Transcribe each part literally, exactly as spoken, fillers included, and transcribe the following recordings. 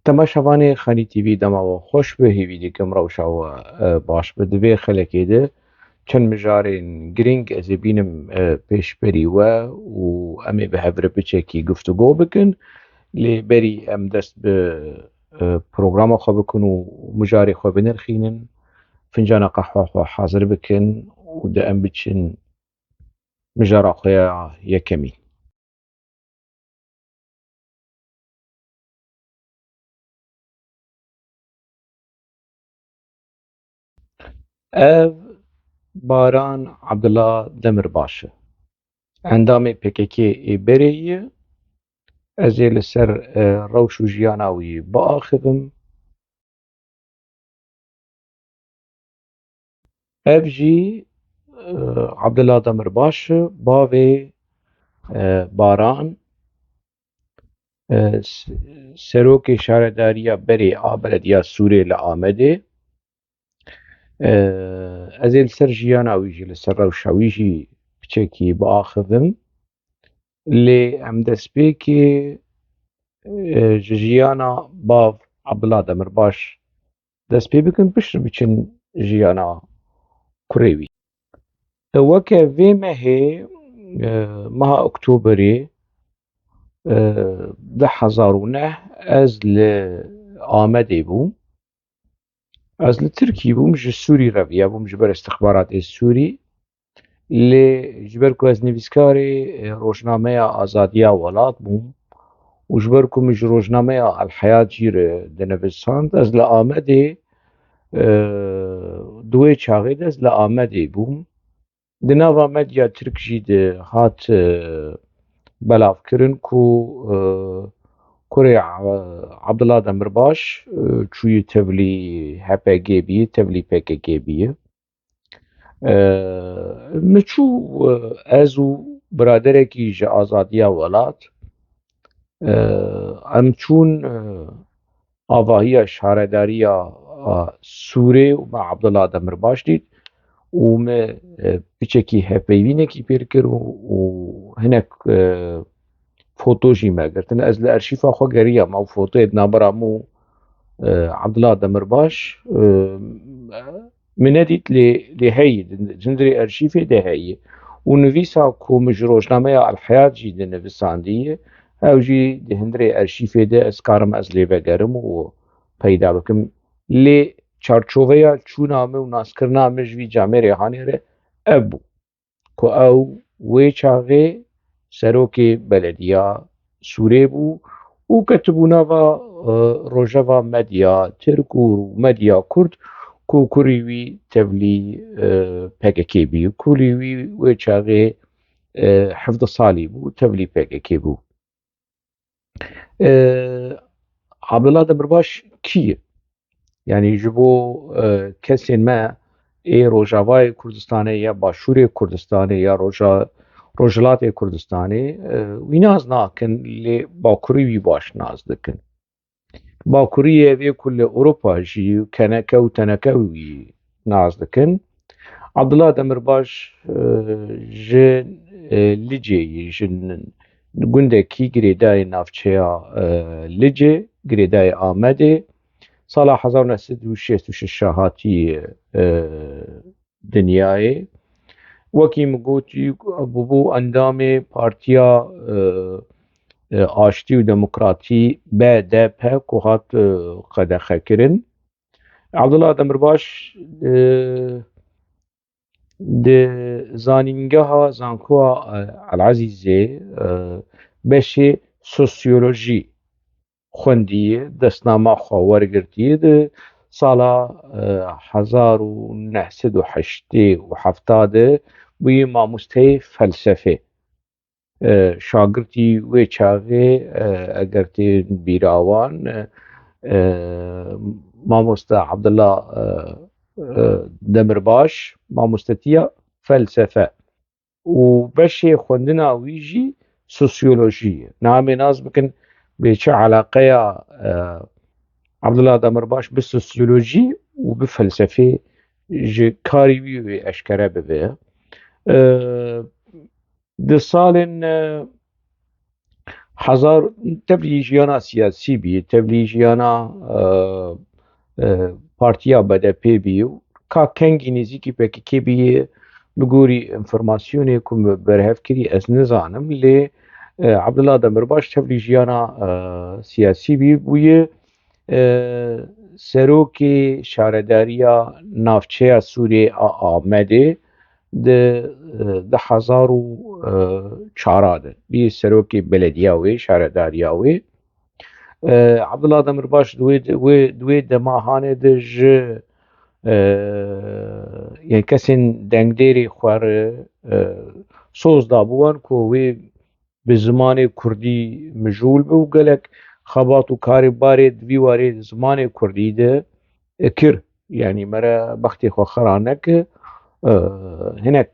Temaşevanê Xanî T V, dema we xweş be, hêvî dikim rewşa we, e, baş be. Di vê xelekê de çend mijarên girîng ez ê bînim, e, pêşberî we û em ê bi hev re piçekî guftûgo bikin. Lê berî em dest bi, e, programa xwe bikin û mijarê xwe binirxînin, fincana qehwa xwe hazir bikin û di em biçin mijara xwe ya yekemîn. Ev Baran Abdullah Demirbaş e. Endamê P K K ê berê ye. Ez ê li ser, e, rewş û jiyana wî biaxivim. Ev jî, e, Abdullah Demirbaş e, bavê, e, Baran, e, s-, serokê şaredariya berê a belediya Sûrê li Amedê. E, ez ê li ser jiyana wî jî, li ser rewşa wî jî piçekî biaxivim. Lê em destpêkê, e, ji jiyana bav Abdullah Demirbaş dest pê bikin, piştre biçin jiyana kurê wî. E, weke vê mehê, e, meha Oktoberê, e, du hezar û neh, ez li Amedê bûm. Ez li Tirkî bûm, ji Sûrî reviyabûm, ji ber istixbaratê Sûrî. Lê ji ber ku ez nivîskarê, e, rojnameya Azadiya Welat bûm û ji ber ku min ji rojnameya El Heyat jî re dinivisand, ez li Amedê, e, di wê çaxê de ez li Amedê bûm. Di nava medya Tirk jî dihat, e, belavkirin ku, e, kurê, e, Abdullah Demirbaş, e, çûyî tevlî H P G bî, tevlî P K K bî. E, min çû, e, ez û biraderekî ji Azadiya Welat, e, em çûn, e, avahiya şaredariya, a, Sûrê û me Abdullah Demirbaş dît û me, e, piçekî hevpeyvînekî pêr kir û, û hinek, e, foto jî me girtin. Ez li erşîfa xwe geriyam, ew fotoyê di navbera min û, e, Abdullah Demirbaş, e, min nedît, lê, lê heyî, di hundirê erşîfê de heyî. Û nivîsa ku min ji rojnameya El Heyat jî dinivisandî, ew jî di hundirê erşîfê de ez karim ez lê vegerim û peyda bikim. Lê çarçoveya çûna min û naskirina min ji vî camêrê hanê re ev bû ku ew wê çaxê serokê belediya Sûrê bû û ketibû nava, e, rojeva medya Tirk û medya Kurd ku kurî wî tevlî, e, P K K bî. Kurî wî wê çaxê, e, hevdeh salî bû, tevlî P K K bû. E, Abdullah Demirbaş kî ye? Yanî ji bo, e, kesên me ê Rojavayê Kurdistanê ya Başûrê Kurdistanê ya Roja-, Rojhilatê Kurdistanê, e, wî nas nakin, lê Bakurî wî baş nas dikin. Bakuriyê vê ku li Ewropa jî keneke û teneke wî nas dikin. Abdullah Demirbaş, e, ji, e, Licê yî, ji n-, gundekî girêdayê navçeya, e, Licê, girêdayê Amedê. Sala hezar û neh sed û şêst û şeş hatiye, e, dinyayê. Wekî min gotî, bûbû endamê Partiya, e, e, Aştî û Demokratî, B D P, ku hat, e, qedexekirin. Abdullah Demirbaş, e, di zanîngeha zankoa, e, Elezîzê, e, beşê sosyolojî xwendiye, destnama xwe wergirtiye. Di sala, e, hezar û neh sed û heştê û hefta de bûye mamosteyê felsefê. E, şagirtî wê çaxê, e, eger tê bîra wan, e, e, mamoste Abdullah, e, e, Demirbaş, mamostetiya felsefe. Û beşê xwendina wî jî sosyolojî ye. Niha em ê nas bikin bê çi eleqeya, e, Abdullah Demirbaş bi sosyolojî û bi felsefê ji karî wî wê eşkere bibe. E, di salên, e, Hezar tevlî jiyana siyasî bî, tevlî jiyana, e, e, partiya B D P bî û ka kengî nêzîkî P K K bî, bi gorî informasyonê ku min berhev kirî ez nizanim, lê, e, Abdullah Demirbaş tevlî jiyana, e, siyasî bî, bûye, e, serokê şaredariya navçeya Sûrê a Amedê di, e, du hezar û çar de. Bî serokê belediya wê, şaredariya wê. E, Abdullah Demirbaş di wê, wê, di wê dema hanê de ji, e, yani kesên dengdêrê xwe re, e, soz dabû wan ku wê bi zimanê kurdî mijûl be û gelek xebat û karê barê di vî warê zimanê kurdî de, e, kir. Yani mere bextê xwe xera neke, e, hinek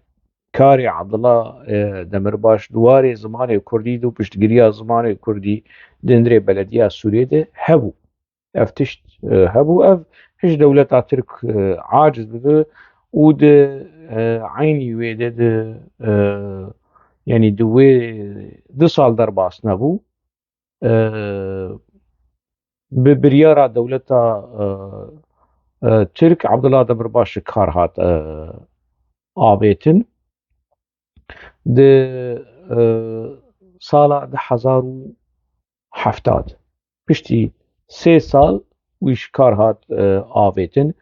karê Abdullah, e, Demirbaş di warê zimanê kurdî de û piştgiriya zimanê kurdî di hundirê belediya Sûrê de hebû. Ev tişt, e, hebû. Ev hiç dewleta Tirk, e, aciz bibe û di, e, eynî wê de di, e, yani di wê du sal derbas nebû. E, bi biryara dewleta, e, e, Tirk Abdullah Demirbaş ji kar hat, e, avêtin. Di, e, sala du hezar û hevdeh, piştî sê sal wî ji kar hat, e, avêtin.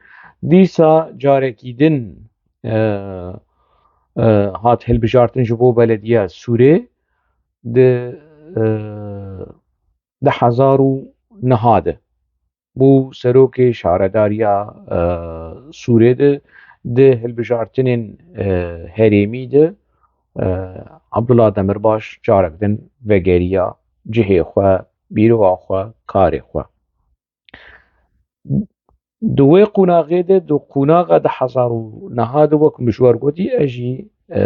Dîsa carekî din, e, e, hat hilbijartin ji bo belediya Sûrê di, e, du hezar û neh de. Bû serokê şaredariya, e, Sûrê de, di hilbijartinên, e, herêmî de, e, Abdullah Demirbaş carek din vegeriya cihê xwe, bîroa xwe, karê xwe. Di wê qonaxê de, di qonaxa du hezar û neh de, wek min ji we re gotî, ez jî, e,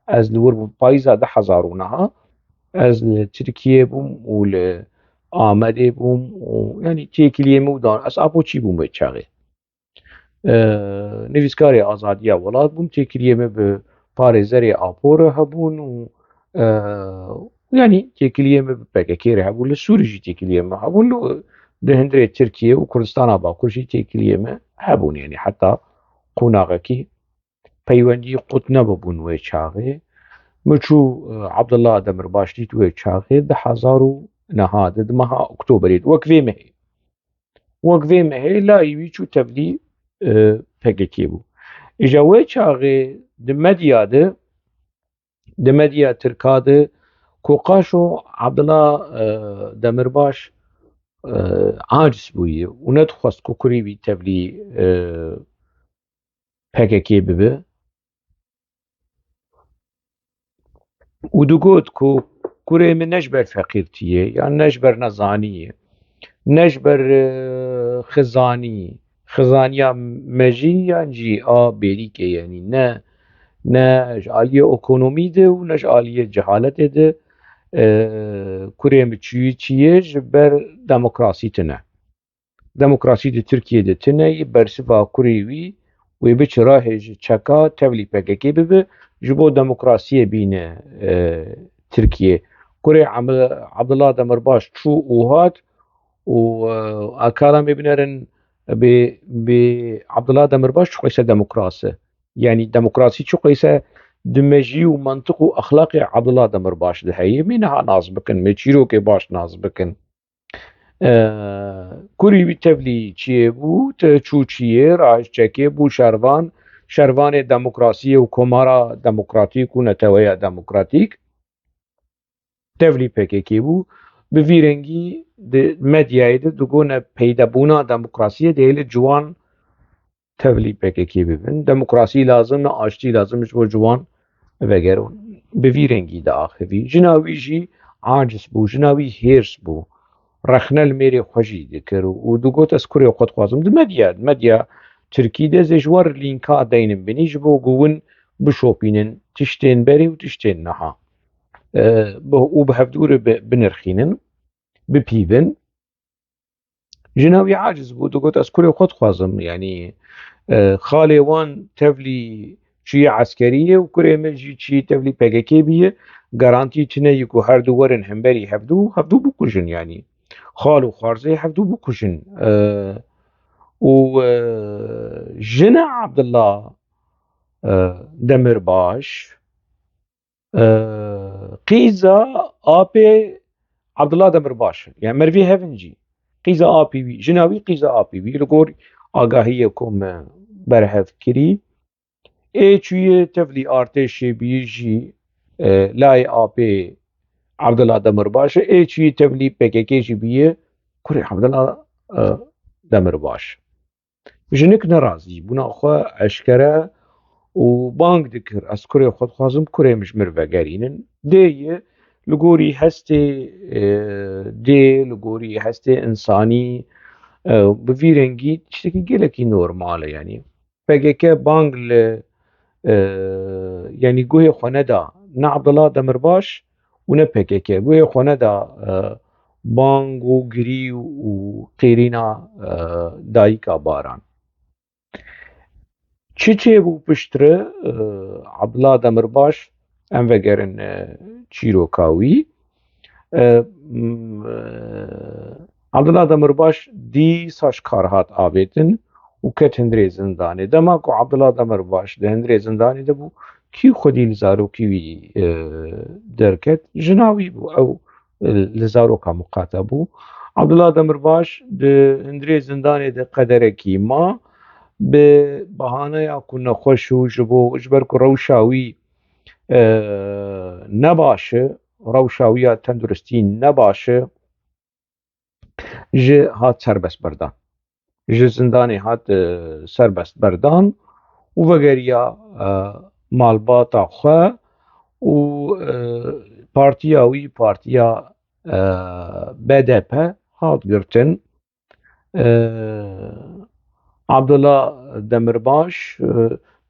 ez li wir bûm, payîza du hezar û neh, ez li Tirkiyê bûm û li Amedê bûm û, yani, têkiliyê min û dan, ez Apo çî bûm wê çaxê. E, nivîskarê azadiya welat bûm, têkiliyê min bi parêzerê Apo re hebûn û, e, yani, têkiliyê min bi P K K re hebûn, li Sûrî jî têkiliyê min hebûn, li, di hundirê Tirkiye û Kurdistana Bakur jî têkiliyê min hebûn, yani, heta qonaxekî peywendî qut nebûbûn wê çaxê. Min çû, e, Abdullah Demirbaş dît wê çaxê, du hezar û neh de, di meha Oktoberê de, wek vê mehê. Wek vê mehê layî wî çû tevlî, e, P K K bû. Îja wê çaxê di medya de, di medya tirka de, ku qaşo Abdullah, e, Demirbaş, e, aciz bûye û nedixwest ku kurê wî tevlî, e, P K K bibe. Û digot ku kurê min ne ji ber feqîrtiyê, yan ne ji ber nezaniyê, ne ji ber, e, xizanî, xizaniya mejî yan jî a bêrîkê, yanî ne, ne ji aliyê ekonomî de û ne ji aliyê cehaletê de, e, kurê min çûyî çi ye, ji ber demokrasî tune. Demokrasî di Tirkiyê de tune ye, bersiva kurê wî wê biçe rahê ji çeka tevlî P K K bibe, ji bo demokrasiyê bîne, e, Tirkiye. Kurê Am-, Abdullah Demirbaş çû û hat û, e, a kara me binerin bi, bi Abdullah Demirbaş çi qeyse demokrasi. Yani demokrasî çi qeyse di mejî û mantiq û exlaqê Abdullah Demirbaş de heye. Me niha nas bikin, me çîrokê baş nas bikin. E, kurî wî tevlî çiyê bû, te çû çiyê, rahişt çekê, bû şervan, şervanê demokrasiyê û komara demokratîk û neteweya demokratîk. Tevlî P K K bû. Bi vî rengî di medyayê de digone peydebûna demokrasiyê dihêle ciwan tevlî P K K bibin. Demokrasî lazim e, aştî lazim e ji bo ciwan vegerin. Bi vî rengî diaxivî. Jina wî jî aciz bû, jina wî hêrs bû. Rexne li mêrê xwe jî dikir û digot, ez kurê xwe dixwazim. Di medya, di medya tirkî de ez ê ji we re lînka deynim binî ji bo ku win bişopînin tiştên berê û tiştên niha. E, bi, û bi hevdû re bi, binirxînin, bipîvin. Jina wî aciz bû, digot, ez kurê xwe dixwazim. Yanî, e, xalê wan tevlî çûye eskeriyê û kurê min jî çûyî tevlî P K K bûye. garantî tune ye ku her du werin hemberî hevdû, hevdû bikujin, yanî xal û xwarzê hevdû bikujin. E, û, e, jina Abdullah, e, Demirbaş, e, qîza apê Abdullah Demirbaş, yani mervê hevin jî. Qîza apê wî, jina wî qîza apê wî, li gor agahiyê ku me berhev kirî. Ê çûyê tevlî artêşê bî jî, e, layê apê Abdullah Demirbaş e, ê çûyê tevlî P K K jî bîye kurê Abdullah, e, Demirbaş. Jinik nerazî bûna xwe eşkere û bang dikir, "Ez kurê xwe dixwazim, kurê min ji min vegerînin." Dê ye li gorî hestê, e, dê, li gorî hestê însanî, e, bi vî rengî tiştekî gelekî normal e, yanî. P K K bang li, e, yanî guhê xwe neda ne Abdullah Demirbaş û ne P K K. Guhê xwe neda, e, bang û girî û qêrîna, e, dayika Baran. Çi çêbû piştre, e, Abdullah Demirbaş, em vegerin, e, çîroka wî. E, m-, e, Abdullah Demirbaş dîsa ji kar hat avêtin û ket hundirê zindanê. Dema ku Abdullah Demirbaş di hundirê zindanê de bû, kî xwedî li zarokî wî, e, derket? Jina wî bû. Ew, e, li zaroka miqate bû. Abdullah Demirbaş di hundirê zindanê de qederekî ma, bi bahaneya ku nexweş û ji bo, ji ber ku rewşa wî, e, ne baş e, rewşa wî ya tenduristî ne baş e, ji hat serbest berdan. Ji zindanê hat, e, serbest berdan û vegeriya, e, malbata xwe û, e, partiya wî, partiya, e, B D P hat girtin. E, Abdullah Demirbaş, e,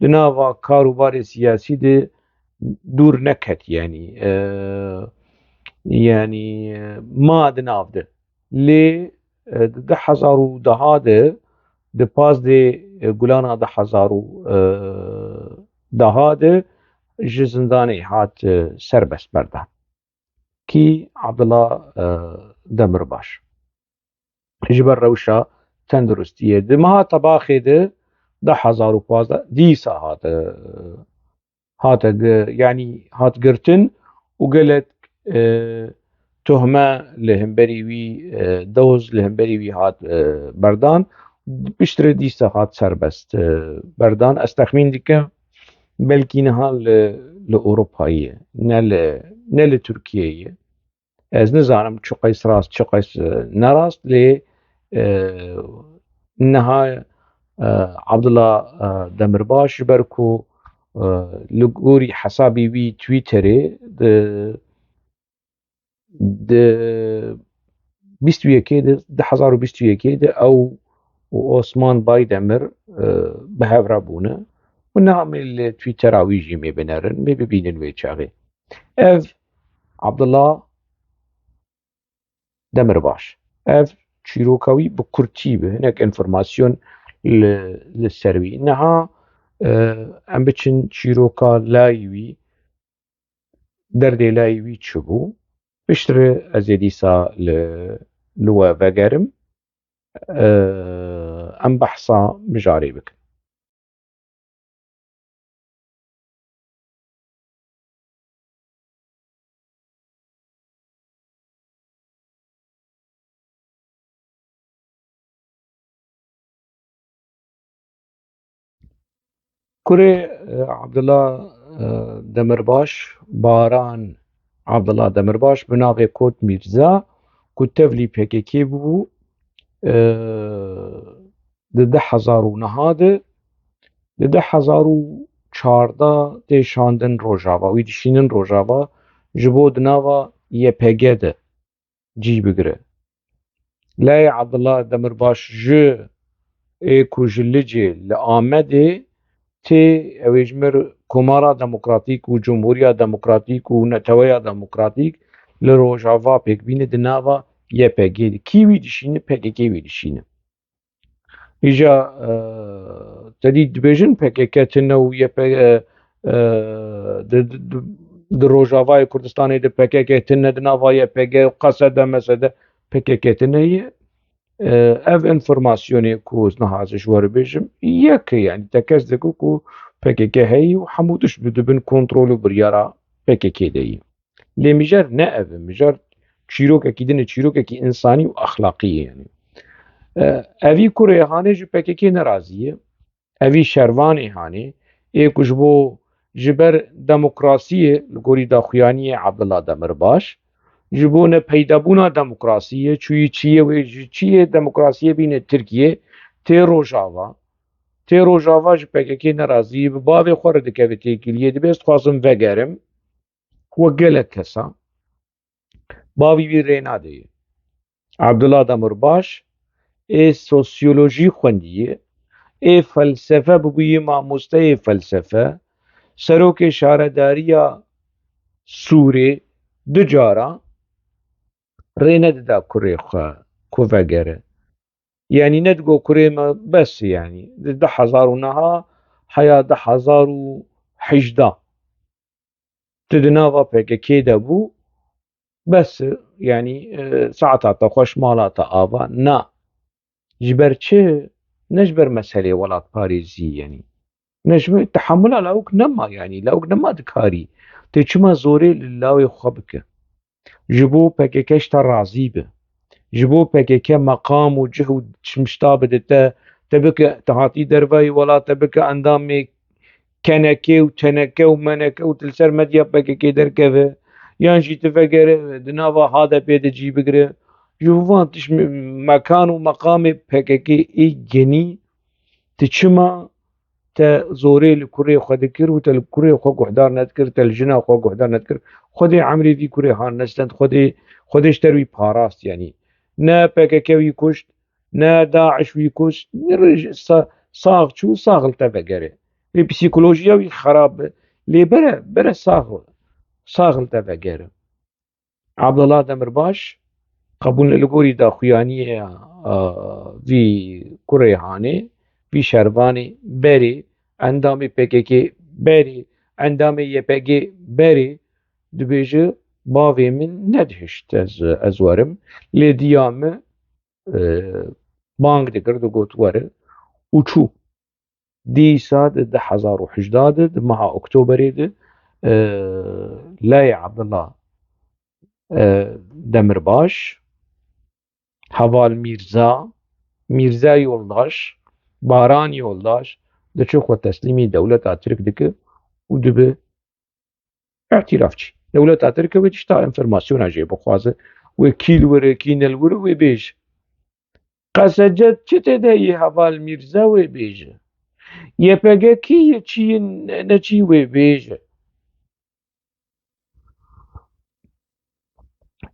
di nava kar û barê siyasî de dûr neket, yanî, e, yanî, e, ma di nav de. Lê, e, di du hezar û deha de, di pazdê, e, Gulana du hezar û deha de ji zindanê hat, e, serbest berdan. Kî? Abdullah, e, Demirbaş. Ji ber rewşa tenduristiyê. Di meha Tebaxê de du hezar û pazdeh dîsa hate, hate gi-, yanî hat girtin û gelek, e, tuhme li hemberî wî, e, doz li hemberî wî hat, e, berdan. Piştre dîsa hat serbest, e, berdan. Ez texmîn dikim belkî niha li, li Ewropayê ye, ne li, ne li Tirkiyeyê ye. Ez nizanim çiqas rast, çiqas, e, nerast, lê, e, niha, e, Abdullah, e, Demirbaş ji ber ku, e, li gorî hesabê wî Twitterê di, di bîst û yekê de, du hezar û bîst û yekê de ew û Osman Baydemir, e, bi hev re bûne. Û niha me li Twittera wî jî mê binerin, mê bibînin wê çaxê. Ev Abdullah Demirbaş. Ev çîroka wî bi kurtî, bi hinek înformasyon li, li ser wî. Niha, e, em biçin çîroka layî wî, derdê layî wî çi bû? Piştre ez ê dîsa li, li we vegerim. E, em behsa mijarê bikin. Kurê, e, Abdullah, e, Demirbaş, Baran Abdullah Demirbaş, bi navê Kot Mîrza, ku tevlî P K K bû, e, di du hezar û neh de, di du hezar û çardeh tê şandin Rojava, wî dişînin Rojava, ji bo di nava Y P G de cî bigire. Lê Abdullah Demirbaş ji ê ku ji Licê li Amedê tê, ew ê ji mir Komara Demokratîk û Cumhuriya Demokratîk û Neteweya Demokratîk li Rojava pêk bîne di nava Y P G de. Kî wî dişîne? P K K wî dişîne. Îja, e, te dî dibêjin P K K tune û Y P G, e, e, di, di, di, Di Rojavayê Kurdistanê de P K K tine, di nava Y P G û Q S D, M S D P K K tine ye. E, ev informasyonê ku ez niha ez ji we re bêjim, yek e, yanî tekez dike ku P K K heye û hemû tişt bi di bin kontrol û biryara P K K de ye. Lê mijar ne ev e, mijar çîrokekî din e, çîrokekî însanî û exlaqî ye yanî. E, evî kurê hanê ji P K K nerazî ye. Evî şervanê hanê, ê ku ji bo, ji ber demokrasiyê li gorî daxuyaniyê Abdullah Demirbaş, ji bo nepeydabûna demokrasiyê, çûyî çiyê wê ji çiyê demokrasiyê bîne Tirkiye, tê Rojava, tê Rojava ji P K K nerazî, bi bavê xwe re dikeve têkiliyê, dibê ez dixwazim vegerim, wek gelek kesa. Bavî wî rê nadeyê. Abdullah Demirbaş ê sosyolojî xwendiye, ê felsefe bibûye mamosteyê felsefe, serokê şaredariya Sûrê du cara rê nedida kurê xwe ku vegere. Yanî nedigo kurê me bes e yanî. Di du hezar û neh heya du hezar û hejde tu di nava P K K de bû, bes e, yanî, e, saeta te xweş, mala te ava. Na. Ji ber çi? Ne ji ber meselê welatparêzî, yanî. Ne ji ber tehemula lawik nema, yanî. Lawik nema dikarî. Tê çima zorê li lawê xwe bike? Ji bo P K K ji te razî be. Ji bo P K K meqam û cih û çimşta bide te, te bike, te hatî dervayî welat, te bike endamê K N K û T N K û M N K û tu li ser medya P K K derkeve, yan jî tu vegere di nava H D P de cî bigire. Ji bo van tişt me-, mekan û meqamê P K K ê genî, tu çima te zorê li kurê xwe dikir û te li kurê xwe guhdar nedikir, te li jina xwe guhdar nedikir. Xwedê emrê vî kurê han nestend, Xwedê, Xwedê ji te re wî parast, yanî. Ne P K K wî kuşt, ne DAIŞ wî kuşt, ne re-, sa-, sax çû, sax li te vegere. Lê psîkolojiya wî xerab be. Lê bere, bere sax, sax li te vegere. Abdullah Demirbaş, qebûl li gorî daxuyaniyê, a, vî kurê hanê, vî şervanê berê, endamê P K K berê, endamê Y P G berê, dibêje, bavê min nedihişt ez, ez werim. Lê diya min, e, bang dikir, digot were û çû. Dîsa di du hezar û hejda de, di meha Oktoberê de, e, Layê Abdullah, e, Demirbaş, Heval Mîrza, Mîrza Yoldaş, Baran Yoldaş, diçe xwe teslîmî dewleta Tirk dike û dibe îtirafçî. Dewleta Tirk wê tişta, enformasyona jê bixwaze. Wê kî li wir e, kî ne li wir e, wê bêje. Qesecet çi tê de yê Heval Mîrza wê bêje. Y P G kî ye, çi ye, ne, ne çi wê bêje.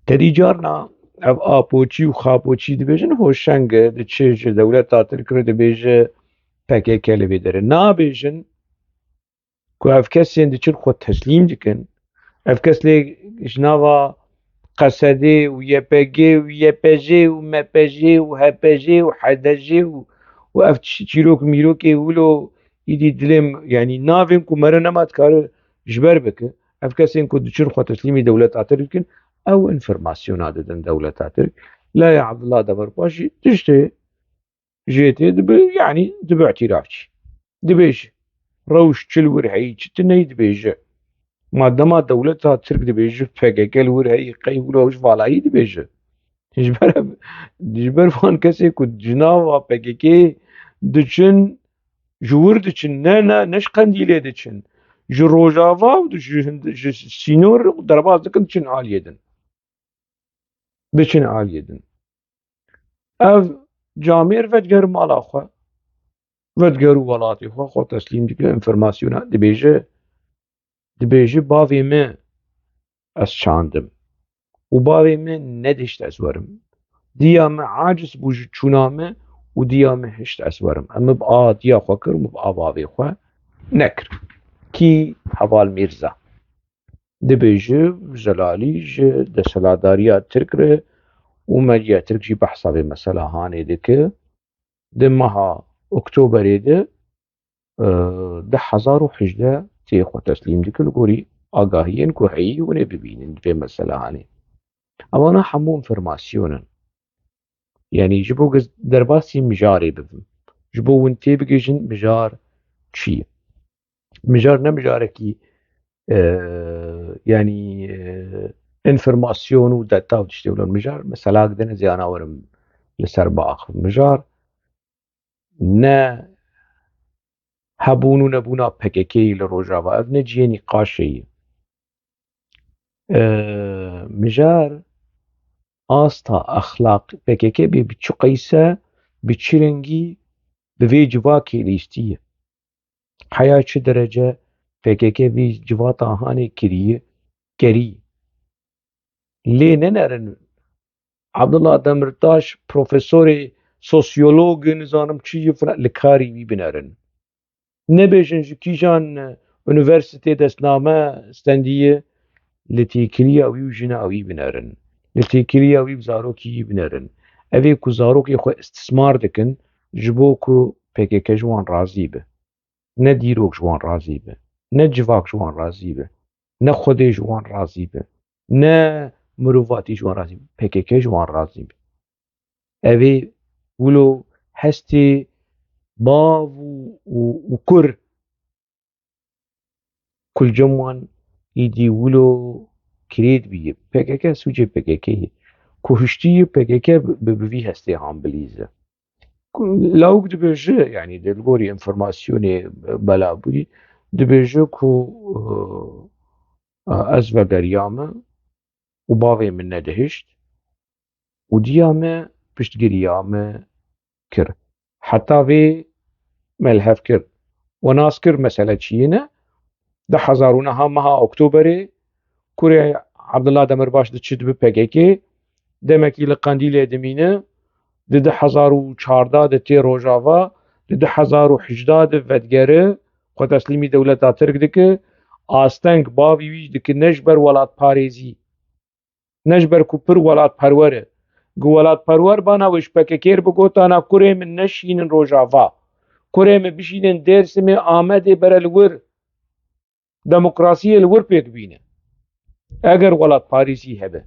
Tedî carna ev apoçî û xapoçî dibêjin, hoşeng e, diçe ji dewleta Tirk re dibêje P K K li vê derê. Nabêjin ku ev kesên diçin xwe teslîm dikin. Ev kes lê ji nava Q S D û Y P G û Y P J û M P J û H P J û H D J û, û ev çî-, çîrok mîrokê wilo îdî dilê m-, yanî navên ku mere nema dikare ji ber bike. Ev kesên ku diçin xwe teslîmî dewleta Tirk dikin, ew informasyona didin dewleta Tirk. Laya Abdullah Demirbaş jî tiştê jê tê dibe, yanî dibe îtirafçî. Dibêje, rewş çi li wir heyî, çi tune yî dibêje. Ma dema dewleta Tirk dibêje, P K K li wir heyî, qey wilo ji valayî dibêje. Ji ber, ji ber van kesê ku ji nava P K K diçin, ji wir diçin, ne, ne, ne ji Qendîlê diçin. Ji Rojava û ji, ji sînor derbas dikin, diçin aliyê din. Diçin aliyê din. Ev camêr vediger mala xwe, vediger û welatê xwe, xwe teslîm dike, informasyona dibêje, dibêje, bavê me ez çandim û bavê me nedihişt ez werim. Diya me aciz bû ji çûna me û diya me hişt ez werim. Em bi a diya xwe kir û bi a bavê xwe nekir. Kî? Heval Mîrza. Dibêje, Zelalî ji desthilatdariya Tirk re û medya Tirk jî behsa vê mesela hanê dike. Di meha Oktoberê de, e, du hezar û hejdeh tê xwe teslîm dike li gorî agahiyên ku heyî hûn ê bibînin di vê meselehanê. Ewana hemû înformasyon in. Yanî ji bo ez derbasî mijarê bibim. Ji bo hûn têbigihîjin mijar çi ye. Mijar ne mijarekî, e, yanî, e, înformasyon û deta û tiştê wilo. Mijar meselak din ez ê ana werim li ser biaxivim. Mijar ne hebûn û nebûna P K K yê li Rojava. Ev ne cihê nîqaşê ye. E, mijar asta exlaq P K K bê bi çi qeyse, bi çi rengî, bi vê civakê lîstiye. Heya çi derece P K K vî civata hanê kiriye, kerî. Lê nenerin Abdullah Demirtaş profesorê sosyolog, nizanim çi ye filan, li karî wî binerin. Nebêjin ji kîjan, e, unîversîtê destname stendiye, li têkiliya wî û jina wî binerin. Li têkiliya wî û zarokî wî binerin. Ev ê ku zarokê xwe îstismar dikin, ji bo ku P K K ji wan razî be. Ne dîrok ji wan razî be. Ne civak ji wan razî be. Ne Xwedê ji wan razî be. Ne mirovatî ji wan razî be. P K K ji wan razî be. Ev ê wilo hestê bav û, û, û kur ku li cem wan îdî wilo kirêt bîye. P K K sûcê P K K ye. Ku hiştiye P K K bi, bi, bi vî hestê han bilîze. Ku lawik dibêje, yanî di li gorî înformasyonê bela bûyî, dibêje ku, e, ez vegeriyame û bavê min nedihişt û diya me piştgiriya me kir. Heta vê me li hev kir. We nas kir mesele çi ye ne? Du hezar û neh meha Oktoberê kurê Abdullah Demirbaş diçi dibe P K K, demekî li Qendîlê dimîne, di du hezar û çardeh de tê Rojava, di du hezar û hejdeh de vedigere, xwe teslîmî dewleta Tirk dike, asteng bavî wî dike ne ji ber welatparêzî, ne ji ber ku pir welatperwer e. Ku welatperwer bana wê ji P K K re bigotana kurê min neşînin Rojava. Kurê min bişînin Dêrsimê, Amedê, bere li wir. Demokrasiyê li wir pêk bîne. Eger welatparêzî hebe.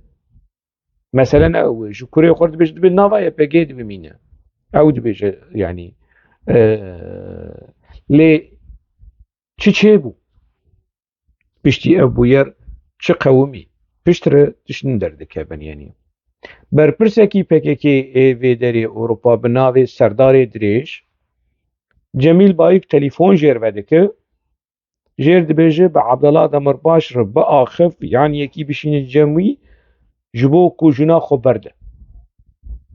Mesele ne ew e. Ji kurê xwe dibêje, dibê nava Y P G dibimîne. Ew dibêje, yanî, e, lê çi çêbû? Piştî ev bûyer çi qewimî? Piştre tiştin derdikevin, yanî. Berpirsekî P K K ê vê derê Ewropa bi navê Serdarê Dirêj, Cemîl Bayik telefon jêr vedike, jêr dibêje bi Abdullah Demirbaş re biaxif, yan yekî bişîne cem wî, ji bo ku jina xwe berde.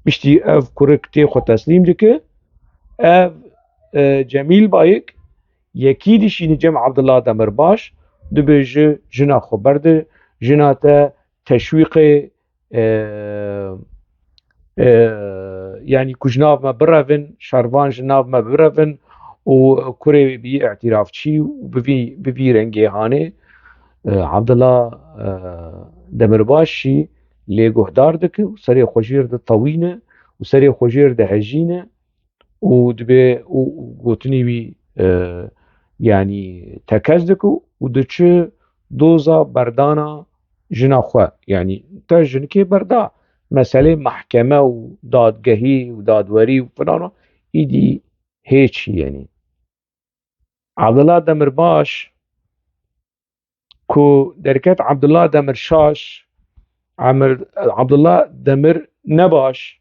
Piştî ev kurik tê xwe teslîm dike, ev, e, Cemîl Bayik yekî dişîne cem Abdullah Demirbaş, dibêje jina xwe berde, jina te teşwîqê, e, e, yanî ku ji nav me birevin, şervan ji nav me birevin û kurê wê bî îtirafçî û bi vî, bi vî rengê hanê, e, Abdullah, e, Demirbaş jî lê guhdar dike û serê xwe jêr ditewîne û serê xwe jêr dihejîne û dibê û, û gotinê wî, e, yanî tekez dike û diçe doza berdana jina xwe. Yanî te jinikê berda, meselê mehkeme û dadgehî û dadwerî û filan o, îdî hêç, yanî. Abdullah Demirbaş ku derket Abdullah Demirşaş, Emir, Abdullah Demir Nebaş,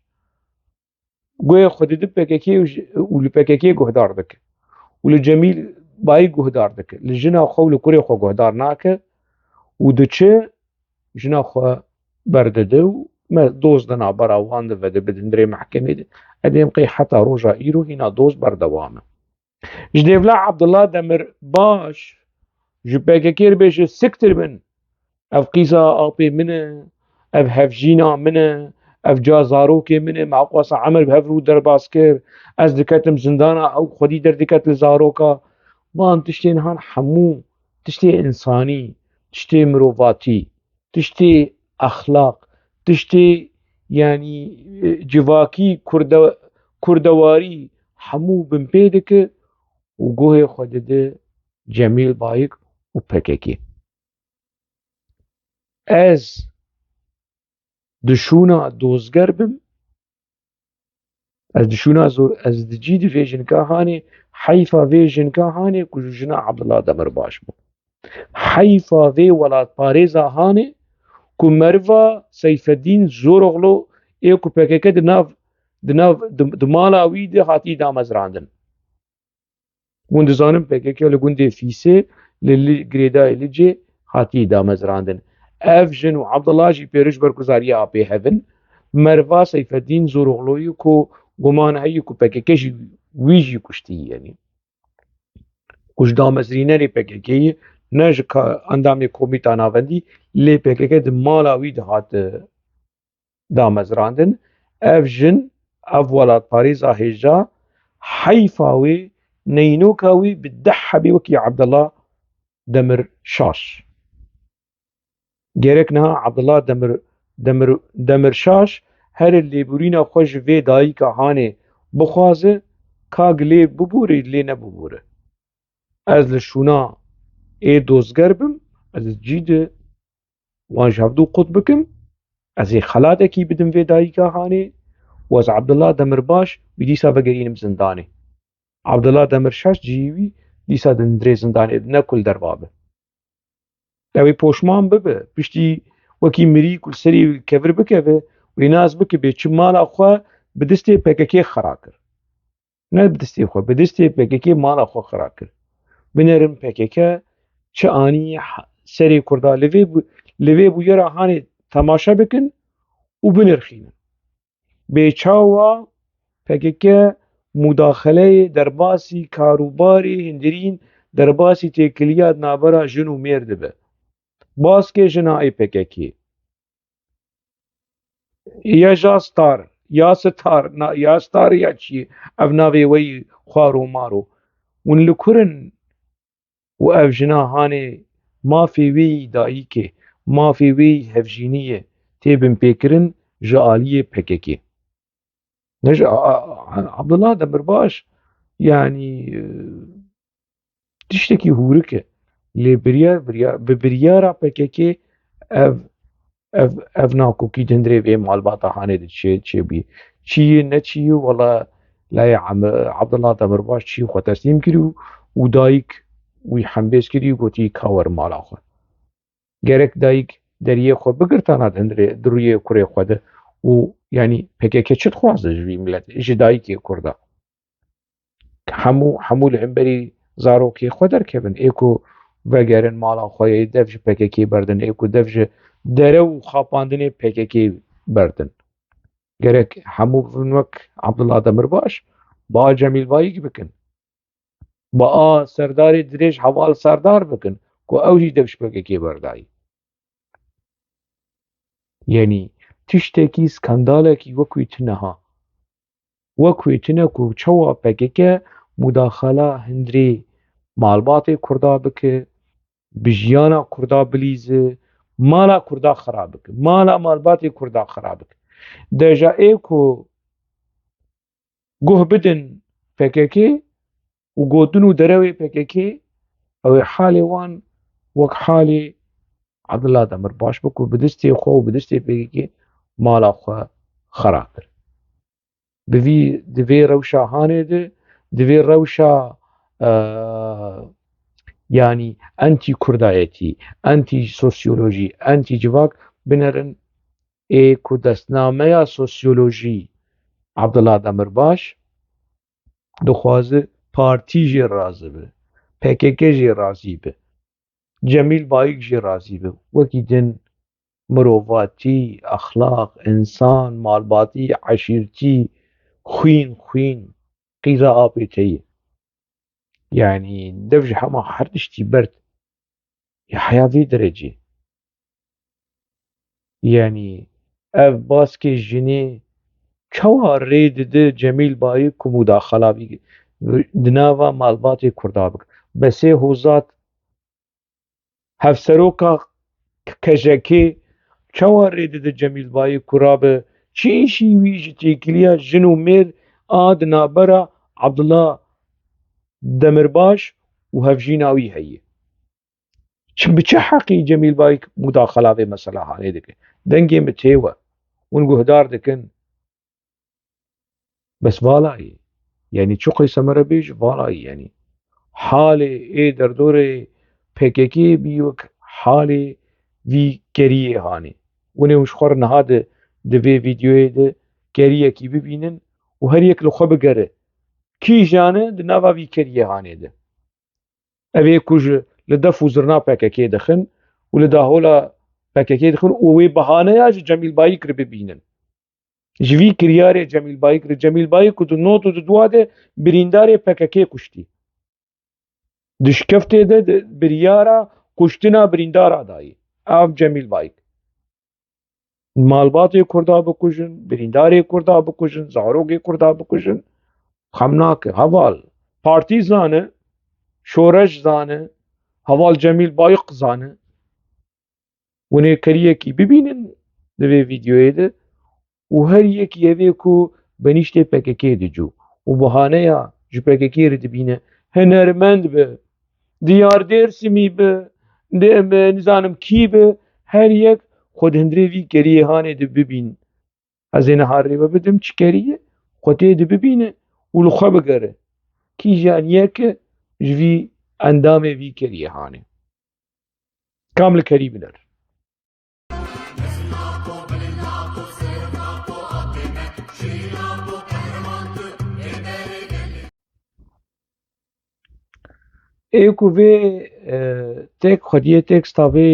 guhê xwe dide P K K û ji, û li P K K guhdar dike. Û li Cemîl Bayî guhdar dike. Li jina xwe û li kurê xwe guhdar nake û diçe jina xwe berdide û me doz di navbera wan de vedibe di hundirê mehkemê de. Edêm qey heta roja îro hîna doz berdewam e. Ji dêvla Abdullah Demirbaş ji P K K re bêje siktir bin. Ev qîza apê min e, ev hevjîna min e, ev ca zarokê min e, me Aqwasa Emer bi hev rû derbas kir, ez diketim zindana, ew xwedî derdiket li zaroka. Van tiştên han hemû tiştê însanî, tiştê mirovatî, tiştê exlaq, tiştê, yanî, e, civakî, kurde-, kurdewarî hemû binpê dike û guhê xwe dide Cemîl Bayik û P K K. Ez di şûna dozger bim, ez di şûna zor, ez di cî di vê jinka hanê, heyfa vê jinka hanê ku ji jina Abdullah Demirbaş bû. Heyfa vê welatparêza hanê ku meriva Seyfeddîn Zoroglu ê ku P K K di nav, di nav, di, di mala wî de hatî damezrandin. Hûn dizanin P K K li gundê Fîsê li, li girêdayê Licê hatî damezrandin. Ev jin û Abdullah jî pêriş berguzariya apê hev in. Meriva Seyfeddîn Zoroglu'yî ku guman heye ku P K K jî wî jî kuştî, yanî ku ji damezrînerê P K K'yî, ne ji ka-, endamê Komîta Navendî, lê P K K di mala wî de hat, e, damezrandin. Ev jin, ev welatparêza hêja, heyfa wê, neynoka wî bi deh hebî wekî Abdullah Demirşaş. Gerek niha Abdullah Demir, Demir, Demirşaş here lêborîna xwe ji vê dayika hanê bixwaze, ka lê bibûre, lê nebibûre. Ez li şûna ê dozger bim, ez cî di wan ji hevdû qut bikim, ez ê xelatekî bidim vê dayika hanê û ez Abdullah Demirbaş wî dîsa vegerînim zindanê. Abdullah Demirşaş cihê wî dîsa di hundirê zindanê de ne ku li derva be. Ew ê poşman bibe, piştî wekî mirî ku li serê kevir bikeve, wê nas bike bê çi mala xwe bi destê P K K xera kir. Ne bi destê xwe, bi destê P K K mala xwe xera kir. Binerin P K K çi anî ha-, serê Kurda, li vê bu-, li vê bûyera hanê temaşe bikin û binirxînin. Bê çawa P K K mudaxeleyê derbasî karûbarê hundirîn, derbasî têkiliya di navbera jin û mêr dibe. Baskê jina ê P K K. Ya ja star, ya star, na, ya star ya çi, ev navê we yî xwar û mar o. Hûn li kur in û ev jina hanê mafê wê yî dayikê, mafê wê yî hevjîniyê tê binpêkirin ji aliyê P K K. Ne ji A-, A-, A-, Abdullah Demirbaş, yanî, e, tiştekî hûrik e. Lê biryar, biryar, bi biryara P K K ev, ev, ev nakokî di hundirê vê malbata hanê de çê, çêbûyî. Çi yî, ne çi yî, wela layê Em-, Abdullah Demirbaş çi yî xwe teslîm kirî û, û dayik wî hembêz kirî û gotî, ka were mala xwe. Gerek dayik deriyê xwe bigirtana di hundirê, di rûyê kurê xwe de û, yanî, P K K çi dixwaze ji vî miletê, ji dayikê Kurda? Hemû, hemû li hemberî zarokê xwe derkevin. Ê ku vegerin mala xwe yê, dev ji P K K berdin. Ê ku dev ji derew û xapandinê P K K berdin. Gerek hemû bibin wek Abdullah Demirbaş, ba Cemîl Bayik bikin. Ba a serdarê dirêj heval Serdar bikin, ku ew jî dev ji P K K berdayî. Yanî tiştekî, skandalekî wekî tune ha. Wekî tune ku çawa P K K mudaxala hundirê malbatê Kurda bike, bi jiyana Kurda bilîze, mala Kurda xera bike, mala malbatê Kurda xera bike. Deja ê ku guh bidin P K K û gotin û derewê P K K, ew ê halê wan wek halê Abdullah Demirbaş bû ku bi destê xwe û bi destê P K K mala xwe xera kir. Bi vî, di vê rewşa hanê de, di vê rewşa, e, yanî, antî-kurdayetî, antî-sosyolojî, antî-civak binerin, ê ku destnameya sosyolojî Abdullah Demirbaş dixwaze partî jê razî be, P K K jê razî be, Cemîl Bayik jê razî be. Wekî din mirovatî, exlaq, însan, malbatî, eşîrtî, xwîn, xwîn, qîza apê te ye. Yanî dev ji hema her tiştî berd. Ya heya vê derecê. Yanî ev baskê jinê çawa rê dide Cemîl Bayik ku mudaxala bî di nava malbatê Kurda bike? Besê Hozat, hevseroka K J K'ê, çawa rê dide Cemîl Bayik ku rabe çi îşî wî ji têkiliya jin û mêr a di navbera Abdullah Demirbaş û hevjîna wî heye? Çi, bi çi heqî Cemîl Bayik mudaxela vê mesela hanê dike? Dengê min tê we. Hûn guhdar dikin. Bes vala ye. Yanî çi qeyse me re bêj, vala ye yanî. Halê ê derdorê P K K bî wek halê vî keriyê hanê. Hûn ê hûn ji xwe re niha di, di vê vîdeoyê de keriyekî bibînin û her yek li xwe bigere. Kîjan e di nava vî keriyê hanê de? Ev ê ku ji li def û zirna P K K dixin û li dahola P K K dixin û wê bahaneya ji Cemîl Bayik re bibînin. Ji vî kiryarê Cemîl Bayik re, Cemîl Bayik ku di not û di dua de birîndarê P K K kuştî. Di şikeftê de, di biryara kuştina birîndara dayî. Ev Cemîl Bayik. Malbatê Kurda bikujin, birîndarê Kurda bikujin, zarokê Kurda bikujin. Xem nake. Heval partî zane, şoreş zane, heval Cemîl Bayik zane. Hûn ê keriyekî bibînin di vê vîdeoyê de û her yekî ev ê ku benîştê P K K dicû û bahaneya ji P K K re dibîne, hunermend be, diyar Dêrsimî be, de, be, nizanim kî be, her yek xwe di hundirê vî keriyê hanê de bibîn. Ez ê niha rê we bidim çi keriyê, xwe tê de bibîne û li xwe bigere. Kîjan yek e ji vî endamê vî keriyê hanê? Kam li kerî biner? Ê ku vê, e, tek xwediyê teksta vê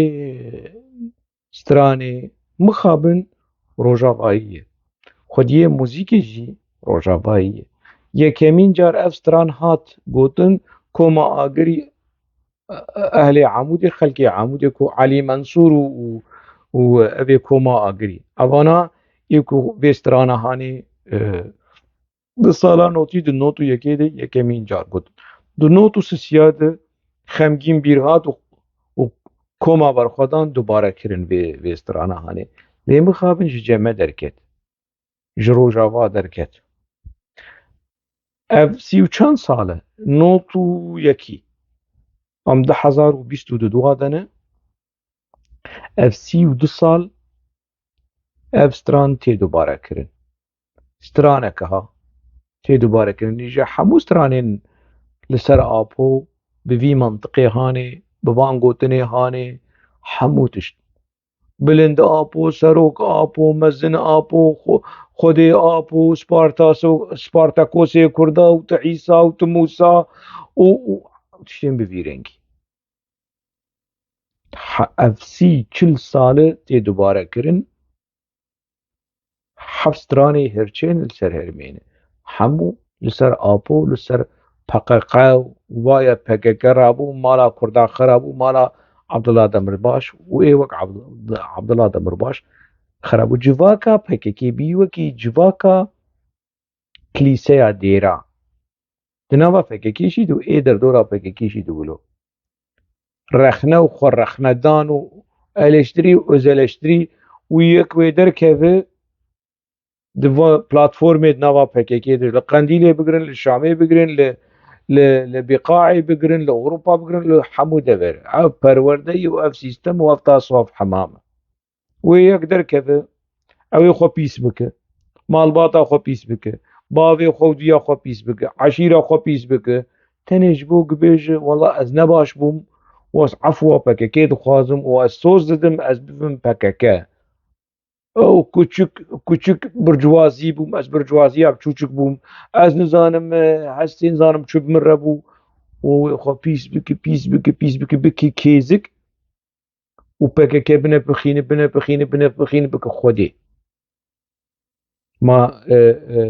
stranê mixabin rojavayî ye. Xwediyê muzîkê jî rojavayî ye. Yekemîn car ev stran hat gotin, koma Agirî, e, e, ehlê Amûdê, xelkê Amûdê ku Elî Mensûr û, û, û evê koma Agirî. Evana ê ku vê strana hanê, e, di sala notî, di not û yekê de yekemîn car got. Di not û sisiya de xemgîn bîr hat û, û koma berxwedan dubare kirin vê, vê strana hanê. Lê mixabin ji cem me derket. Ji Rojava derket. Ev sî û çend sal e? Not û yekî. Em du hezar û bîst û du dua de ne. Ev sî û du sal ev stran tê dubare kirin. Straneke ha tê dubare kirin. Ji hemû stranên li ser Apo bi vî mentiqê hanê, bi van gotinê hanê, hemû tişt. Bilind Apo, Serok Apo, Mezin Apo, Xwe-, Xwedê Apo, Spartaso-, Spartakosê Kurda û tu Îsa û tu Mûsa û, û tiştên bi vî rengî. Ha, ev sî çil sal e tê dubare kirin. Heft stranê hirçên li ser hermê ne. Hemû li ser Apo, li ser P K K û vaye P K K rabû, mala Kurda xirabû, mala Abdullah Demirbaş û ê wek Abd-, Abdullah Demirbaş xirabû. Civaka P K K bî wekî civaka kilîseya dêra. Di nava P K K jî dû, ê derdora P K K jî dû wilo. Rexne û xwe rexnedan û eleştirî û özeleştirî û yek wê derkeve di va platformê di nava P K K de, li Qendîlê bigirin, li Şamê bigirin, li, li, li Biqaê bigirin, li Ewropa bigirin, li hemû dever. Ev perwerdeyî û ev sîstem û ev taswaf hemam e. Wê yek derkeve, ew ê xwe pîs bike. Malbata xwe pîs bike. Bavê xwe û diya xwe pîs bike. Eşîra xwe pîs bike. Tenê ji bo ku bêje, wela ez ne baş bûm û ez efwa P K K dixwazim û ez soz didim ez bibim P K K. Ew kuçik, kuçik burcwazî bûm, ez burcwaziya biçûçik bûm. Ez nizanim, e, hestê nizanim çi bi min re bû. Û wê xwe pîs bike, pîs bike, pîs bike, bike kêzik. Û P K K bine pixîne, bine pixîne, bine pixîne, bike Xwedê. Ma, e, e,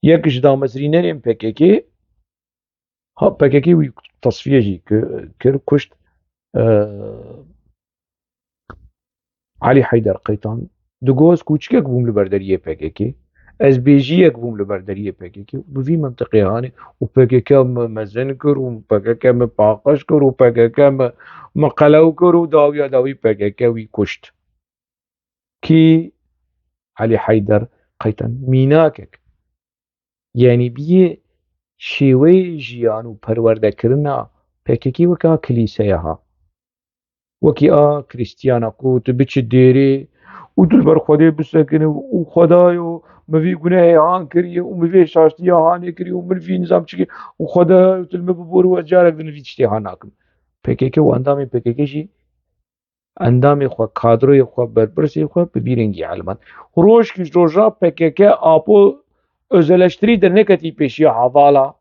yek ji damezrînerên P K K, ha, P K K wî tesfiye jî ki-, kir, kuşt, e, Elî Heyder Qeytan. Digot, ez kûçikek bûm li ber deriyê P K K. Ez bêjiyek bûm li ber deriyê P K K. Bi vî mentiqê hanê û P K K min mezin kir û P K K min paqij kir û P K K min, min qelew kir û dawiya dawî P K K wî kuşt. Kî? Elî Heyder Qeytan. Mînakek. Yanî biyê şêweyê jiyan û perwerdekirina P P K K weke a kilîseya ha. Wekî a Krîstiyana ku tu biçi dêrê û tu li ber Xwedê bisekine û Xwedayo, min vî gunehê han kiriye û min vê şaştiya hanê kiriye û min vî nizam çikê û Xwedayo, tu li min bibor û ez carek din vî tiştê han nakim. P K K û endamên P K K jî endamê xwe, kadroyê xwe, berpirsê xwe bi vî rengî eliman. Roj ki ji roja P K K apo özeleştirî derneketî pêşiya hevala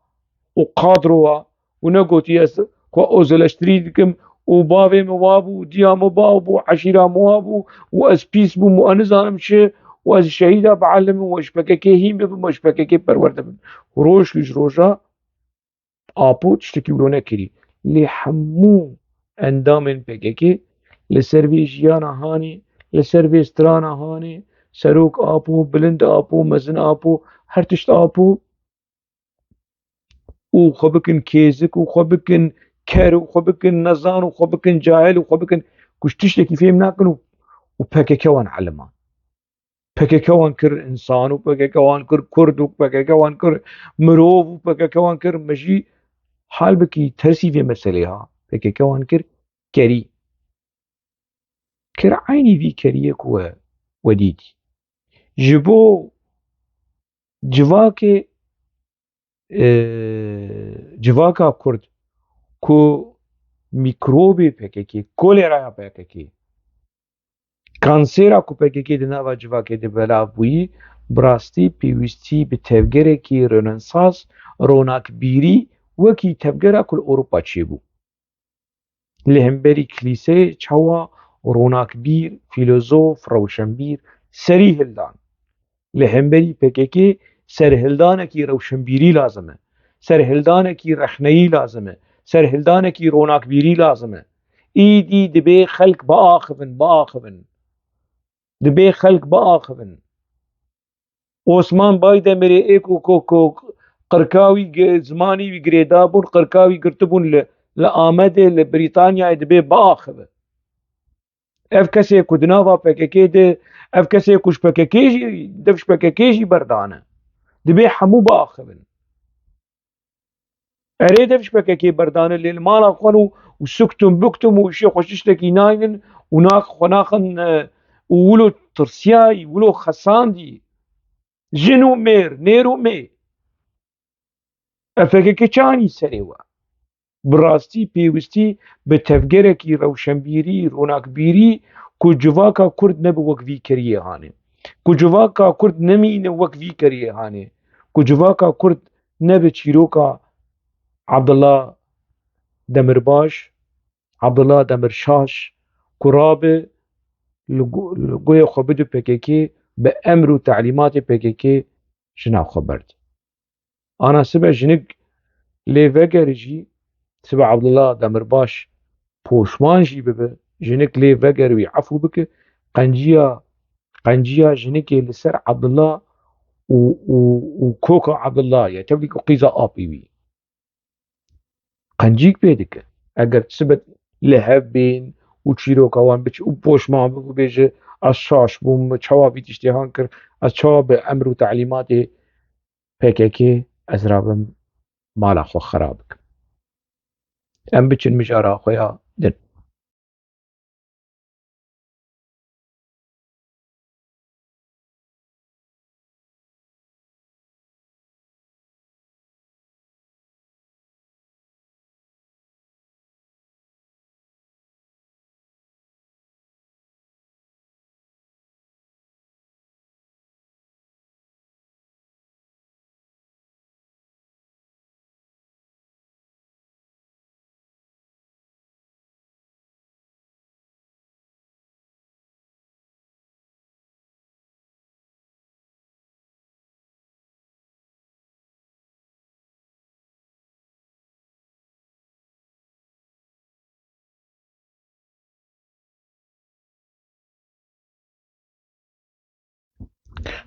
û kadrowa û negotî ez xwe özeleştirî dikim û bavê min wa bû, diya min baw bû, eşîra min wa bû û ez pîs bûm û ez nizanim çi û ez şehîda bielimim û ez ji P K K hîn bibim û ez ji P K K perwerde bim. Roj ki ji roja Apo tiştekî wilo nekirî. Lê hemû endamên P K K li ser vê jiyana hanê, li ser vê strana hanê, serok Apo, bilind Apo, mezin Apo, her tişt Apo û xwe bikin kêzik û xwe bikin ker û xwe bikin nezan û xwe bikin cahil û xwe bikin ku ji tiştekî fêm nakin û, û P K K wan eliman. P K K wan kir însan û P K K wan kir kurd û P K K wan kir mirov û P K K wan kir mijî. Halbikî tersî vê meselê ha. P K K wan kir kerî. Kir eynî vî keriyê ku we, we dîtî. Ji bo civakê, e, civaka kurd ku mîkrobê P K K, kolera ya P K K, kansêra ku P K K di nava civakê de belav bûyî, bi rastî pêwîstî bi tevgerekî rönesans, ronakbîrî, wekî tevgera ku li Ewropa çêbû. Li hemberî kilîseyê çawa ronakbîr, fîlozof, rewşenbîr serî hildan. Li hemberî P K K serhildanekî rewşenbîrî lazim e. Serhildanekî rexneyî lazim e. Serhildanekî ronakbîrî lazim e. Îdî dibê xelk biaxivin, biaxivin. Dibê xelk biaxivin. Osman Baydemirê ê ku, ku, ku qirka wî gi-, zimanî wî girêdabûn, qirka wî girtibûn li, li Amedê, li Brîtanyayê dibê biaxive. Ev kesê ku di nava P K K de, ev kesê ku ji P K K jî, dev ji P K K jî berdane. Dibê hemû biaxivin. Erê, dev ji P K K berdane, lê li mala xwe û, û suktum buktum û îşê xwe tiştekî naynin û nax-, xwe naxin, e, û wilo tirsiyayî, wilo xesandî. Jin û mêr, nêr û mê. Ev P K K çi anî serê we? Bi rastî pêwîstî bi tevgerekî rewşenbîrî, ronakbîrî ku civaka kurd nebe wek vî keriyê hanê. Ku civaka kurd nemîne wek vî keriyê hanê. Ku civaka kurd nebe çîroka Abdullah Demirbaş, Abdullah Demirşaş, ku rabe li gu-, li guhê xwe bide P K K, bi emr û telîmatê P K K jina xwe berde. Ana sibe jinik lê vegere jî, sibe Abdullah Demirbaş poşman jî bibe, jinik lê vegere wî efû bike, qenciya, qenciya jinikê li ser Abdullah û, û, û koka Abdullah ye, tevlî ku qîza apî wî. Qencîk pê dike. Eger sibe li hev bên û çîroka wan biçe û poşman bibe, bêje, ez şaş bûm, çawa vî tiştê han kir, ez çawa bi emr û telîmatê P K K ez rabim mala xwe xera bikim. Em biçin mijara xwe ya din.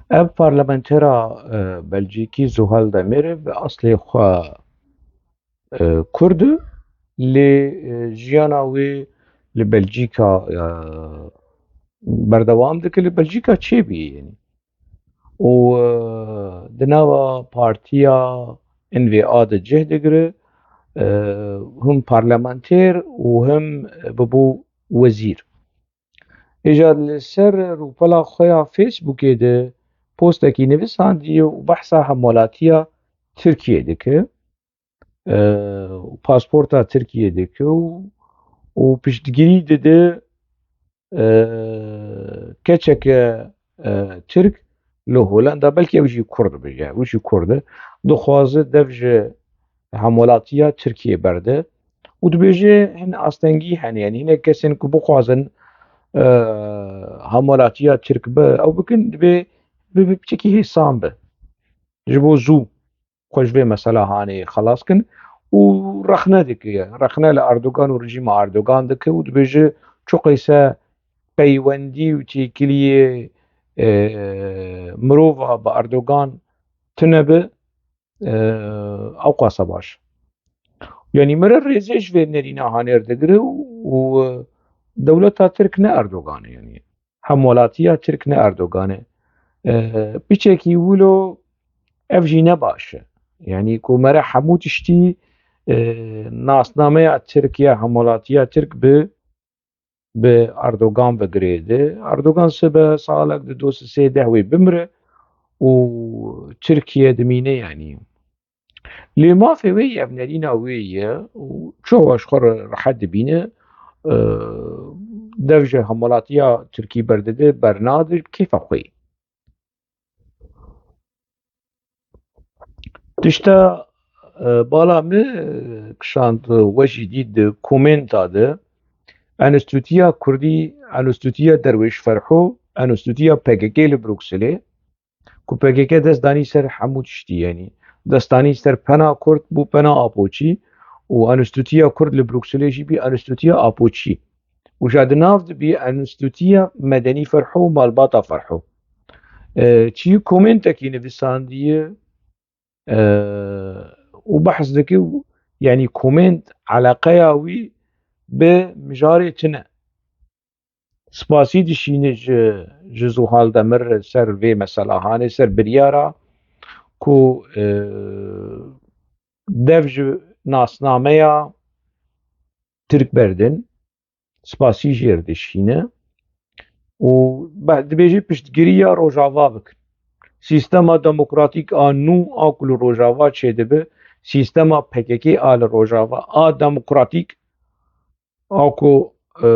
Ev parlamentera, e, Belcîkî Zuhal Demir bi eslê xwe, e, Kurd e, lê, e, jiyana wê li Belcîka, e, berdewam dike, li Belcîka çêbûye, yanî. Û, e, di nava partiya N V A de cih digire, e, him parlamenter û him bibû wezîr. Îja li ser rûpela xwe ya Facebookê de postekî nivîsandiye û behsa hemwelatiya Tirkiyê dike. E, û pasporta Tirkiyê dike û, û piştgirî dide, e, keçeke, e, Tirk li Holanda, belkî ew jî Kurd be, ya, ew jî Kurd e, dixwaze dev ji hemwelatiya Tirkiyê berde û dibêje hin astengî hene, yanî hinek kesên ku bixwazin, e, hemwelatiya Tirk bi ew bikin, dibê bi, bi piçekî hêsan be. Ji bo zû xwe ji vê mesela hanê xelas kin û rexne dike. Rexne li Erdogan û rejîma Erdogan dike û dibêje çi qeyse peywendî û têkiliyê, e, mirova bi Erdogan tune be, e, ew qasa baş. Yanî mere rêzê ji vê nerîna hanê re digire û, û, e, dewleta Tirk ne Erdogan e, yanî hemwelatiya Tirk ne Erdogan e. E, piçekî wilo ev jî ne baş e. Yanî ku mere hemû tiştî, e, nasnameya Tirk ya hemwelatiya Tirk bi, bi Erdogan ve girêde. Erdogan sibe salek di do sê deh wê bimire û Tirkiye dimîne yanî. Lê mafê wê ye, ev nerîna wê ye û çawa ji xwe re rehet dibîne, e, dev ji hemwelatiya Tirkî berdide, bernade, bi kêfa xwe ye. Tişta, e, bala min, e, kişand we jî dît di komenta de, Enstîtuya Kurdî, Enstîtuya Derwêş Ferho, Enstîtuya P K K li Brukselê, ku P K K dest danî ser hemû tiştî, yanî dest danî ser pena Kurd bû pena Apoçî û Enstîtuya Kurd li Brukselê jî bî Enstîtuya Apoçî. Û ja di nav de bî Enstîtuya Medenî Ferho û Malbata Ferho. E, çi komentekî nivîsandiye, e, û behs dike û, yanî koment eleqeya wî bi mijarê çi ne? Spasî dişîne ji, ji Zuhal Demir ser vê mesela hanê, ser biryara ku, e, dev ji nasnameya Tirk berdin. Spasî jê re dişîne û be-, dibêje piştgiriya Rojava bikin. Sîstema demokratîk a nû a ku li Rojava çêdibe, sîstema P K K a li Rojava a demokratîk, a ku, e,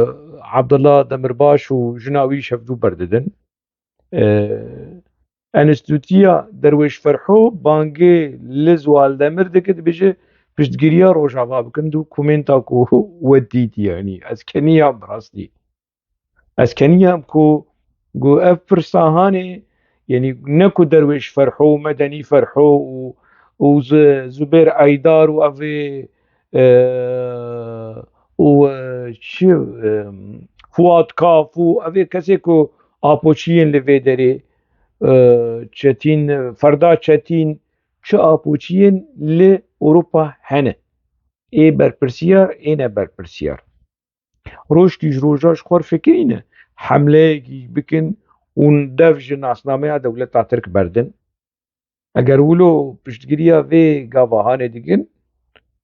Abdullah Demirbaş û jina wî ji hevdû berdidin. E, Enstîtuya Derwêş Ferho bangê li Zuhal Demir dike, dibêje piştgiriya Rojava bikin, du komenta ku we dît, yanî ez keniyam bi rastî. Ez keniyam ku, ku ev pirsa hanê, yanî ne ku Derwêş Ferho û Medenî Ferho û, û Zu-, Zubêr Eydar û ev ê, e, û, e, çi, e, Fuat Kaf û ev ê kesê ku Apoçiyên li vê derê, e, Çetîn, Ferda Çetîn, çi Apoçiyên li Ewropa hene. Ê berpirsiyar, ê ne berpirsiyar. Rojkî ji roja ji xwe fikirîne, hemleyekî bikin û dev ji nasnameya dewleta Tirk berdin. Eger wilo piştgiriya vê gava hanê dikin,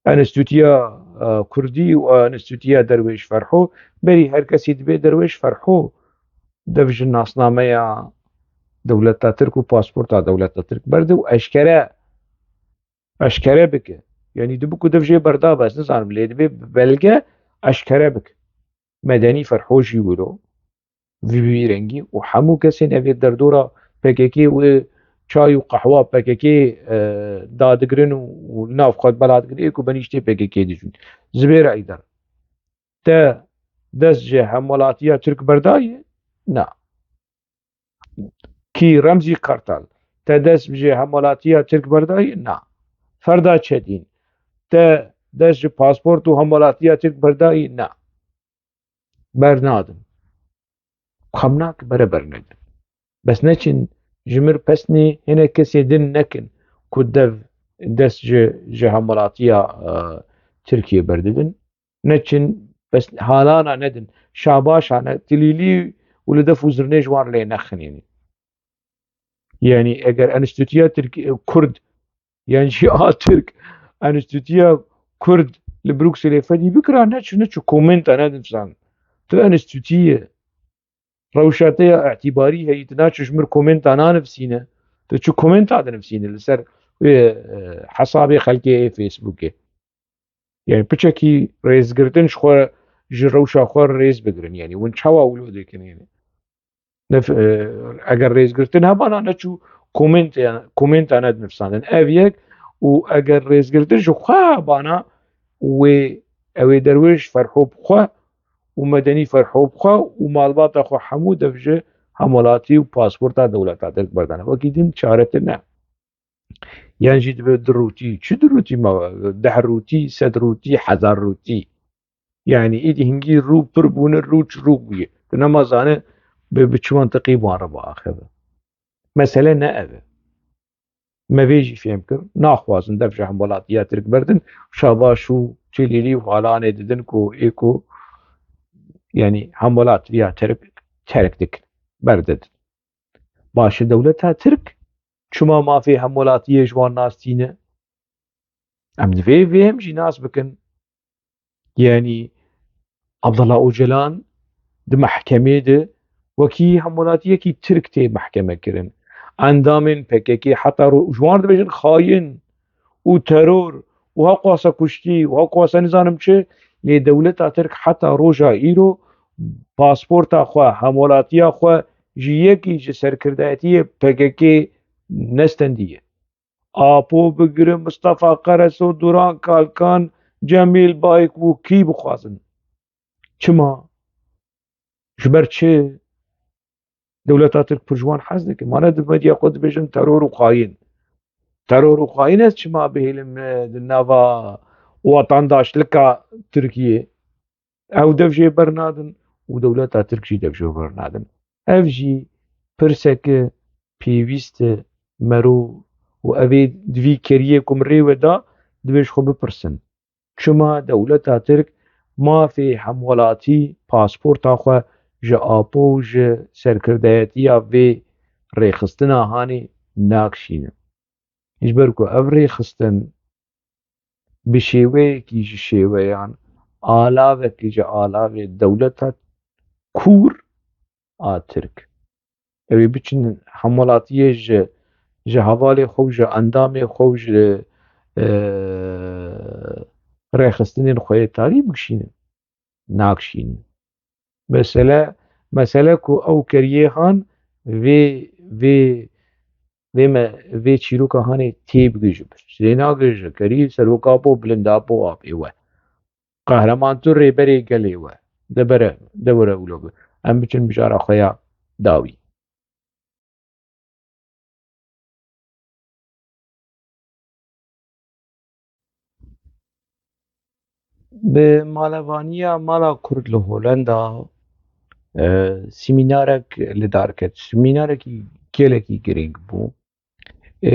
Enstîtuya, e, Kurdî û Enstîtuya Derwêş Ferho, berî her kesî dibê Derwêş Ferho dev ji nasnameya dewleta Tirk û pasporta dewleta Tirk berde û eşkere, eşkere bike. Yanî dibe ku dev jê berdabe, ez nizanim, lê dibê belge eşkere bike. Medenî Ferho jî wilo, vî, vî rengî û hemû kesên ev ê derdora P K K û çay û qehwa P K K, e, dadigirin û, û li nav xwe bela digirin, ê ku benîştê P K K dijîn. Zubêr Eydar, te dest ji hemwelatiya Tirk berdaye? Na. Kî? Remzî Kartal, te dest ji hemwelatiya Tirk berdaye? Na. Ferda Çetîn, te dest ji pasport û hemwelatiya Tirk berdaye? Na. Bernadin. Xemnak bere bernedin. Bes neçin ji mir pesnê hinek kesê din nekin ku dev dest ji, ji hemwelatiya, e, Tirkiye berdidin. Neçin bes halana nedin, şabaşa ne, tilîlî û li def û zirnê ji wan lê nexinînî. Yanî eger Enstîtuya Tirk-, Kurd, yan jî a Tirk, Enstîtuya Kurd li Brukselê fedî bikira, neçû, neçû komenta nedinivîsan. Tu enstîtûyî yî. Rewşa te ya îtîbarî heyî, tu naçû ji mir komenta nanivîsîne. Tu çi komenta dinivîsîne li ser, e, e, hesabê xelkê yê Facebookê? Yani piçekî rêzgirtin ji xwe, ji rewşa xwe rêz bigirin. Yani hûn çawa wilo dikin yani? Nef-, e, eger rêzgirtin hebana neçû koment-, komenta nedinivîsandin. Ev yek û eger rêzgirtin ji xwe hebana wê ew ê derwêş ferho bi xwe û medenî ferho bi xwe û malbata xwe hemû dev ji hemwelatî û pasporta dewleta Tirk berdane. Wekî din çare tune. Yan jî dibe du rûtî. Çi du rûtî ma? Deh rûtî, sed rûtî, hezar rûtî. Yani îdî hingî rû pir bûne, rû çi rû bûye. Tu nema zane bi, bi çi mantiqî wan re biaxive. Mesele ne ev e. Me vê jî fêm kir. Naxwazin dev ji hemwelatiya Tirk berdin. Şabaş û çilîlî û halanê didin ku ê ku, yani hemwelatiya Tirk terk dikin. Berdidin. Baş e, dewleta Tirk çima mafê hemwelatiyê ji wan nas tîne? Em divê vê em jî nas bikin. Yani Abdullah Ocalan di mehkemê de wekî hemwelatiyekî Tirk tê mehkeme kirin. Endamên P K K heta ro-, ji wan dibêjin xayin û teror û heqwasa kuştî û heqwasa nizanim çi, lê dewleta Tirk heta roja îro pasporta xwe, hemwelatiya xwe ji yekî ji serkirdayetiyê P K K nestendiye. Apo bigire, Mistefa Qereso, Duran Kalkan, Cemîl Bayik û kî bixwazin. Çima? Ji ber çi? Dewleta Tirk pir ji wan hez dike. Mane di medya xwe dibêjin teror û xayîn. Teror û xayîn ez çima bihêlim, e, di nava wetandaşlika Tirkiyê? Ew dev jê bernadin û dewleta Tirk jî dev jê bernadin. Ev jî pirseke pêwîst e, mero û ev ê di vî keriyê ku min rê we da, divê ji xwe bipirsin. Çima dewleta Tirk mafê hemwelatî, pasporta xwe ji Apo û ji serkirdayetiya vê rêxistina hanê nakişîne? Ji ber ku ev rêxistin bi şêweyekî ji şêweyan, alavekî ji alavê dewleta kûr a Tirk. Ew ê biçin hemwelatiyê ji, ji hevalê xwe û ji endamê xwe û ji, e, rêxistinên xwe yê tarî bikişînin. Nakişînin. Mesele, mesele ku ew keriyê han vê, vê, vê me, vê çîroka hanê têbigihîje. Zêna gihîje, kerî seroka Apo, bilinda Apo, apê we. Qehreman tu rêberê gelê we. De bere, de were wilo bi. Em biçin mijara xwe ya dawî. Bi malevaniya Mala Kurd li Holenda, e, semînarek li dar ket. Semînarekî gelekî girîng bû. E,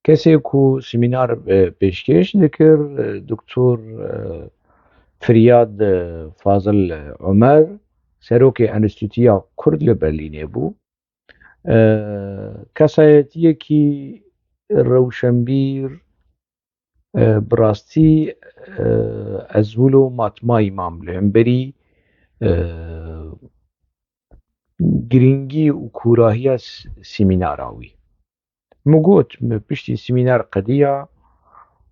kesê ku semînar, e, pêşkêş dikir, e, Doktor, e, Firyad, e, Fazil, e, Omer, serokê Enstîtuya Kurd li Berlînê bû. E, kesayetiyekî rewşenbîr, e, bi rastî, e, ez wilo matmayî mam li hemberî, e, girîngî û kûrahiya s-, semînara wî. Min got, min piştî semînar qediya,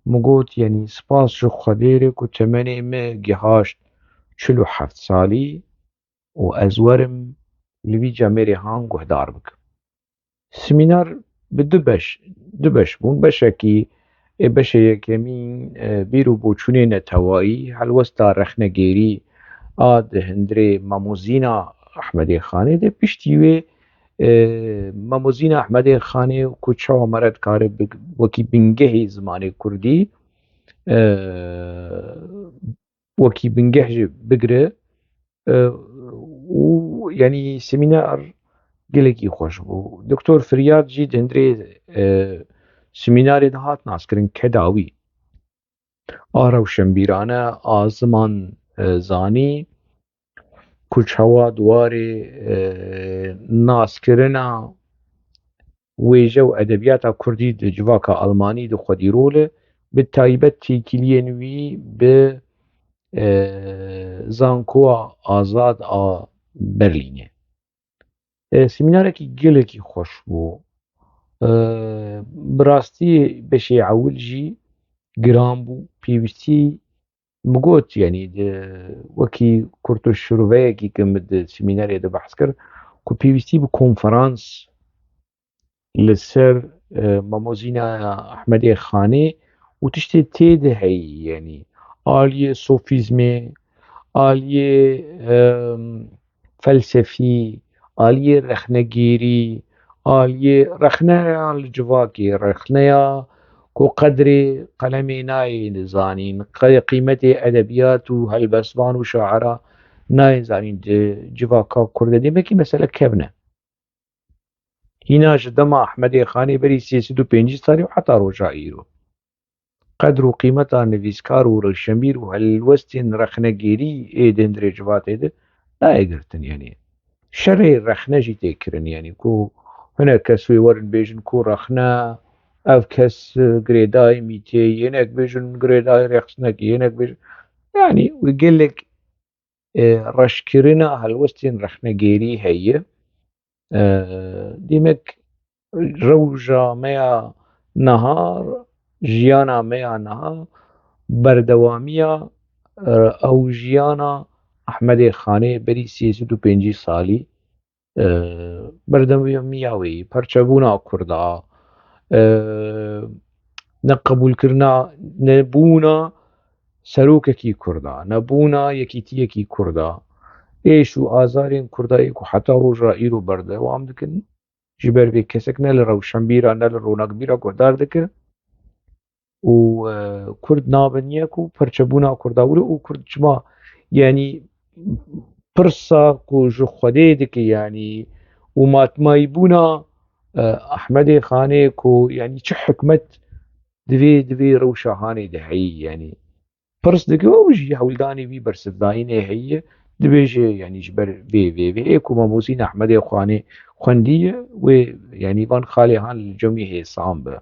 min got, yanî spas ji Xwedê re ku temenê me gihaşt çil û heft salî û ez werim li vî camêrê han guhdar bikim. Semînar bi du beş, du beş bûn. Beşekî, ê beşê yekemîn, e, bîr û boçûnê netewayî, helwesta rexnegêrî a di hundirê Mamozîna Ehmedê Xanê de, piştî wê, e, Mamozîna Ehmedê Xanê ku çawa mere dikare bi-, wekî bingehê zimanê kurdî, e, wekî bingeh jî bigire, e, û, yanî, semînar gelekî xweş bû. Doktor Firyad jî di hundirê, e, semînarê de hat naskirin, kedawî. A rewşenbîrane, a ziman, e, zanî, ku çawa di warê, e, naskirina wêje û edebiyata kurdî di civaka almanî de xwedî rol e, bi taybet têkiliyên wî bi, e, Zankoya Azad a Berlînê. E, semînarekî gelekî xweş bû. E, bi rastî beşê ewil jî giran bû. Pêwîstî min got, yanî di, wekî kurtuşiroveyekî ke min di semînerê de behs kir, ku pêwîstî bi konferans li ser, e, Mamozîna Ehmedê Xanê û tiştê tê de heyî, yanî aliyê sofîzmê, aliyê, em, felsefî, aliyê rexnegêrî, aliyê rexneya li civakê, rexneya ku qedrê qelemê nayê zanîn, qe-, qîmetê edebiyat û helbestvan û şaira nayê zanîn di civaka Kurd de. Demekî mesele kevn e. Hîna ji dema Ehmedê Xanê berî sê sed û pêncî salî û heta roja îro. Qedr û qîmeta nivîskar û rewşenbîr û helwestên rexnegêrî ê di hundirê civatê de nayê girtin, yanî şerê rexne jî tê kirin, yanî ku hinek kes wê werin bêjin ku rexne, ev kes girêdayî mîtê, yê hinek bêjin girêdayî rêxistinekê, yê hinek bêjin, yanî wê gelek, e, reşkirina helwestên rexnegêrî heye. E, demek rewja me ya niha, jiyana me ya niha, berdewamiya, e, ew jiyana Ehmedê Xanê berî sê sed û pêncî salî, e, berdewamiya wê, perçebûna Kurda, e, neqebûlkirina, nebûna serokekî Kurda, nebûna yekîtiyekî Kurda, êş û azarên Kurda yê ku heta roja îro berdewam dikin, ji ber vê kesek ne li rewşenbîra, ne li ronakbîra guhdar dike û, e, Kurd nabin yek û perçebûna Kurda wilo û Kurd çima, yanî pirsa ku ji Xwedê dike, yanî û matmayîbûna, e, Ehmedê Xanê ku, yanî çi hikmet divê, divê rewşa hanê de heyî, yanî pirs dike û jî hewldanê wî bersivdayînê heye, dibêje, yanî ji ber vê, vê, vê ê ku Mamozîn Ehmedê Xanê xwendiye, wê, yanî van xalê han li cem wî hêsan be.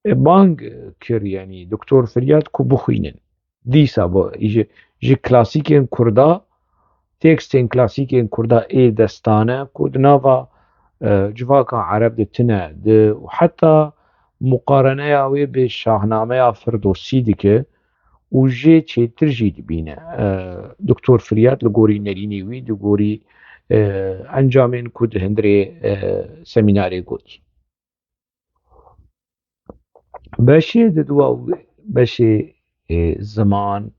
E, bang kir, yanî Doktor Firyad ku bixwînin. Dîsa bo, ji, ji klasîkên Kurda, tekstên klasîkên Kurda ê destane ku di nava, e, civaka Ereb de tine, di, û heta muqareneya wê bi Şahnameya Firdosî dike û jê çêtir jî dibîne. E, Doktor Firyad li gorî nerînê wî, li gorî, e, encamên ku di hundirê, e, semînarê gotî. Beşê di dua beşê, e, ziman,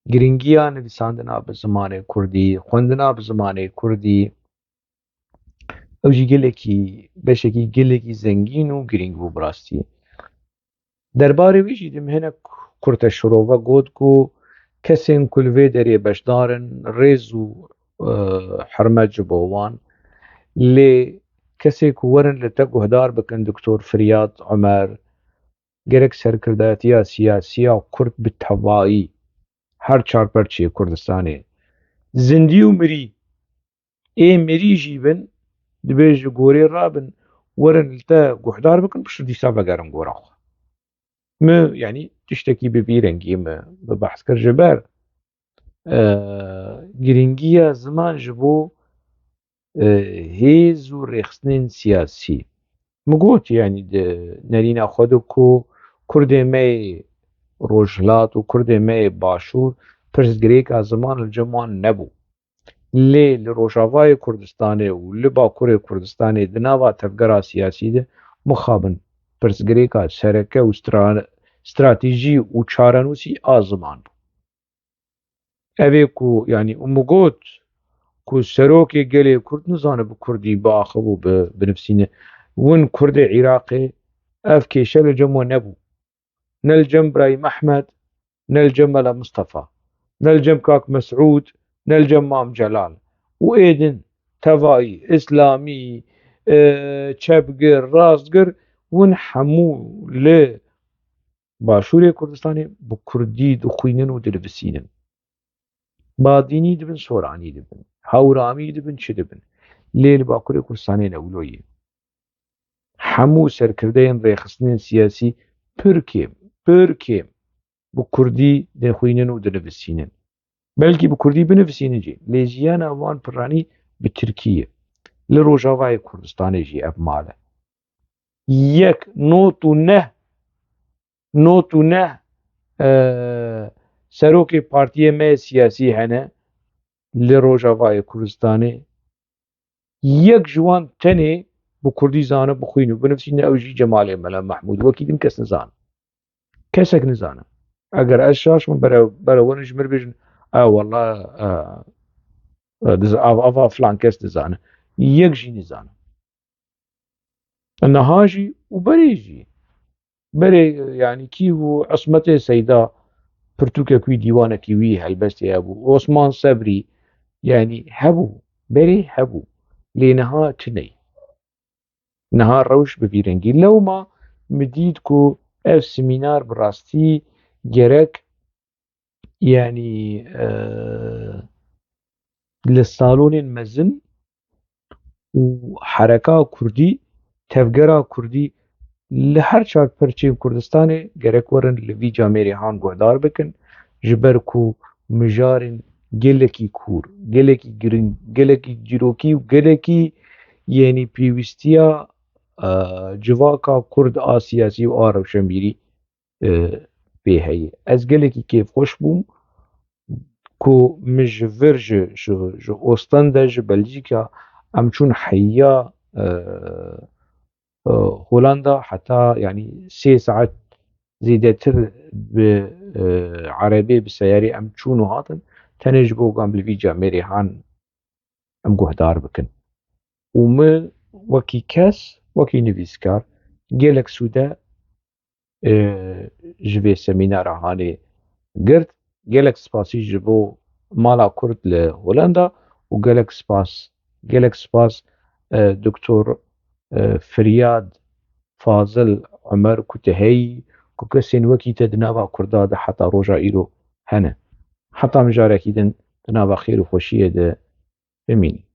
giringiya nivîsandina bi zimanê kurdî, xwendina bi zimanê kurdî, ew jî gelekî, beşekî gelekî zengîn û girîng bû bi rastî. Derbarê wî jî di min hinek kurte şirove got ku kesên ku li vê derê beşdar in, rêz û, e, hurmet ji bo wan. Lê kesê ku werin li te guhdar bikin, Doktor Firyad Omer, gerek serkirdatiya siyasiya Kurd bi tevayî her çar perçeyê Kurdistanê, zindî û mirî, ê mirî jî bin, dibê ji gorê rabin, werin li te guhdar bikin, pişt dîsa vegerin gora xwe. Min, yanî tiştekî bi vî rengî min bi behs kir ji ber, e, girîngiya ziman ji bo, e, hêz û rêxistinên siyasî. Min got, yanî di nerîna xwe de ku Kurdê me yê Rojhilat û Kurdê me yê Başûr pirsgirêka ziman li cem wan nebû. Lê li Rojavayê Kurdistanê û li Bakurê Kurdistanê di nava tevgera siyasî de mixabin pirsgirêka sereke û stra-, stratejî û çarenûsî a ziman bû. Ev ê ku, yanî, û min got ku serokê gelê Kurd nizane bi Kurdî biaxivû bi, binivîsîne. Win Kurdê Iraqê, ev kêşe li cem we nebû. Ne li cem Birayîm Ehmed, ne li cem Mela Mistefa, ne li cem Kak Mesûd, ne li cem Mam Celal. Û ê din tevayî, îslamî, e, çepgir, rastgir, win hemû li Başûrê Kurdistanê bi Kurdî dixwînin û dinivîsînin. Badînî dibin, Soranî dibin, Hewramî dibin, çi dibin. Lê li Bakurê Kurdistanê ne wilo ye. Hemû serkirdeyên rêxistinên siyasî pir kêm, pir kêm bi kurdî dixwînin û dinivisînin. Belkî bi kurdî binivisînin jî, lê jiyana wan piranî bi tirkî ye. Li Rojavayê Kurdistanê jî ev mal e. Yek not û neh, not û neh, e, serokê partiyê me yê siyasî hene li Rojavayê Kurdistanê. Yek ji wan tenê bi kurdî zane, bixwîn û binivisîne, ew jî Cemalê Mela Mehmûd. Wekî din kes nizane. Kesek nizane. Eger ez şaş bim, bere, bere werin ji mir bêjin, e, wela, e, e, diz-, av, ava filan kes dizane. Yek jî nizane. Niha jî û berê jî. Berê, yanî kî bû? Ismetê Seyda pirtûkek wî, dîwanekî wî, helbestê hebû. Osman Sebrî, yanî hebû. Berê hebû. Lê niha çi ney? Niha rewş bi vî rengî. Lewma min dît ku ev semînar bi rastî gerek, yanî, e, li salonên mezin û hereka kurdî, tevgera kurdî li her çar perçeyên Kurdistanê gerek werin li vî camêrê han guhdar bikin, ji ber ku mijarên gelekî kûr, gelekî giring, gelekî dîrokî û gelekî, yanî pêwîstiya, e, civaka kurd a siyasî û a rewşenbîrî, e, pê heye. Ez gelekî kêfxweş bûm ku min ji vir, ji, ji, ji Ostende, ji Belçîka, em çûn heya, e, e, Holanda, heta, yanî, sê saet zêdetir bi, e, erebê, bi seyarê em çûn û hatin, tenê ji bo ku em li vî camêrê han em guhdar bikin. Û min wekî kes, wekî nivîskar, gelek sûde, e, ji vê semînara hanê girt. Gelek spasî ji bo Mala Kurd li Holanda û gelek spas, gelek spas, e, Doktor, e, Firyad Fazil Omer ku tu heyî, ku kesên wekî te di nava Kurda de heta roja îro hene. Heta mijarekî din di nava xêr û xweşiyê de bimînî.